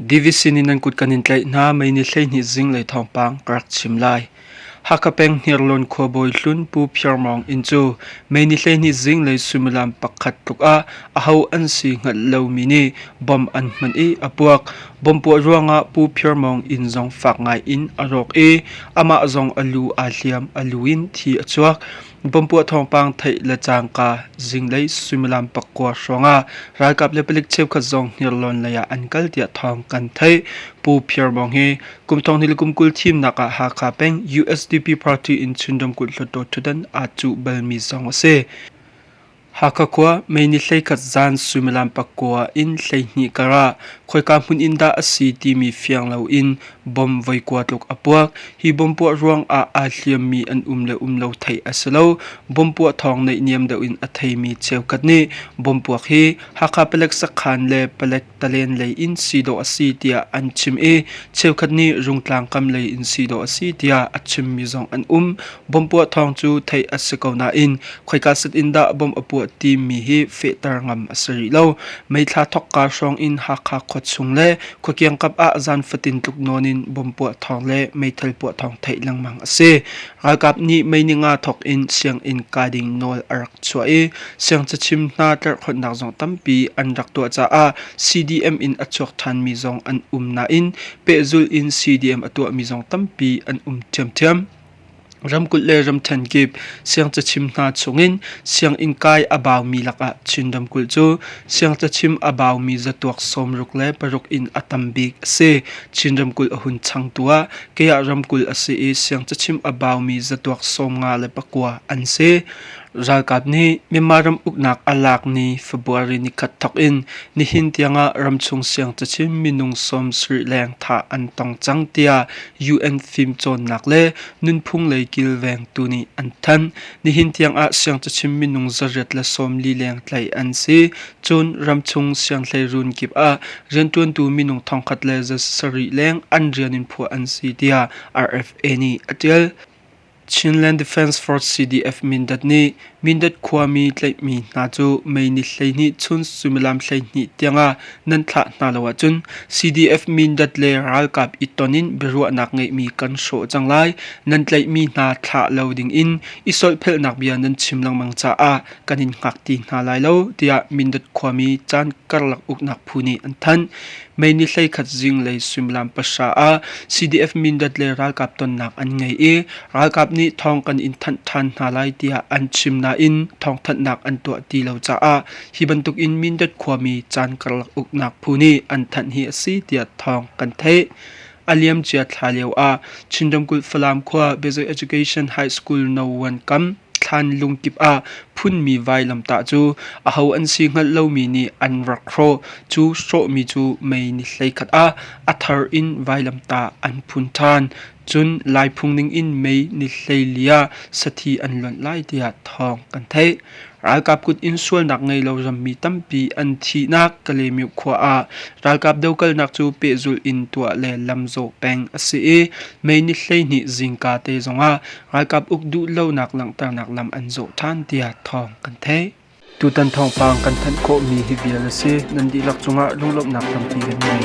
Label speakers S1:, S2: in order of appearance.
S1: DVC nih nan kut kan in tlaih hna. Mei ni 12 zinglei thawngpang ka rak chim lai. Hakha peng Hniarlawn khuabawi hlun Pu Phiar Mawng inn cu May ni 12 zinglei suimilam pakhat tluk ah aho an si hngalh lomi nih bomb an hman i a puak. Bomb puah ruangah Pu Phiar Mawng inn zong fak ngai in a rawk i amah zong a lu aa hliam, a lu in thi a chuak. Bomb puah thawngpang theih le cangka zinglei suimilam pakua hrawngah ralkap le palik cheukhat zong Hniarlawn lei ah an kal tiah thawng kan theih. Pu Phiar Mawng hi kum thong hnih le kum 20 thimnak ah Hakha peng USDP party in Chin ramkulh Hluttaw ṭhutdan aa cuh balmi zong a si. Hakha khua May ni 11 zan suimilam pakua in 12 kar ah khoika hmun in dah a si timi fiang loin bomb voi kua tluk a puak. Hi bomb puah ruangah aa hliammi an um le um lo theih a si lo. Bomb puah thawng naihniam deuh in a theimi cheukhat nih bomb puak hi Hakha palek sakhan le palek talen lei in si dawh a si tiah an chim i cheukhat nih Rungtlang kam lei in si dawh a si tiah a chimmi zong an um. Bomb puah thawng cu theih a si ko nain khoika set in dah bomb a puah timi hi fehter ngam a si rih lo. Meithla thawkka hrawng in Hakha khuachung le khuakiangkap ah zan fatin tluk nawn in bomb puah thawng le meithal puah thawng theih lengmang a si. Ralkap nih mei ni nga thawk in sianginn kai ding nawl a rak chuah i siangcachim hna tlerhkhonhnak zong tampi an rak tuah caah CDM in a chuak ṭhanmi zong an um nain pehzulh in CDM a tuahmi zong tampi an um ṭhiamṭhiam. Ramkulh le ramṭhen kip siangcachim hna chungin sianginn kai a baumi lakah Chin ramkulh cu siangcachim a baumi zatuak 66 in a tam bik a si. Chin ramkulh a hun changtu ah Kayah ramkulh a si i siangcachim a baumi zatuak 59 an si. Ralkap nih Myanmar ram uknak a lak ni February nikhat thawk in nihin tiangah ramchung siangcachim minung 70 leng thah an tong cang tiah UN fimcawnnak le nunphung lei kilvengtu nih an thanh. Nihin tiangah siangcachim minung 840 leng tlaih an si. Cun ramchung sianghleiruun kip ah rianṭuantu minung 1,700 leng an rian in phuah an si tiah RFA nih a ṭial. Chinland Defence Force CDF Mindat nih Mindat khuami tlaihmi hna cu May ni 12 chun suimilam 12 tiangah nan thlah hna lo ahcun CDF Mindat le ralkap i ton in biaruahnak ngeihmi kan hrawh cang lai. Nan tlaihmi hna thlah lo dingin i solhphelhnak bia nan chim lengmang caah kan in hngak ti hna lai lo tiah Mindat khuami caan karlak uknak phu nih an thanh. May ni 11 zinglei suimilam pahra ah CDF Mindat le ralkap tonnak an ngei i ralkap nih thawng kan in thanh ṭhan hna lai tiah an chim nain thawngthanhnak an tuah ti lo caah hi bantuk in Mindat khuami caan karlak uknak phu nih an thanh hi a si tiah thawng kan theih. A liamcia thla lio ah Chin ramkulh Falam khua Biazoi Education High School No. 1 kam thlan lungkip ah phunmi vailamtah cu aho an si hngalh lomi nih an rak hrawh. Cu hrawhmi cu mei ni 11 ah a thar in vailamtah an phun ṭhan. Cun Lai phung ningin mei ni 14 ah sathi an lonh lai tiah thawng kan theih. Ralkap kut in sualnak ngei lo rammi tampi an thihnak Kalaymyo khua ah ralkap dokalnak cu pehzulh in tuah le lamzawh peng a si i May ni 12 zingka te zongah ralkap uk duhlonak langhternak lam an zawh ṭhan tiah thawng kan theih. Tutan thawngpang kan thanh khawhmi hi vial a si. Nan dihlak cungah lunglawmhnak tampi kan ngei.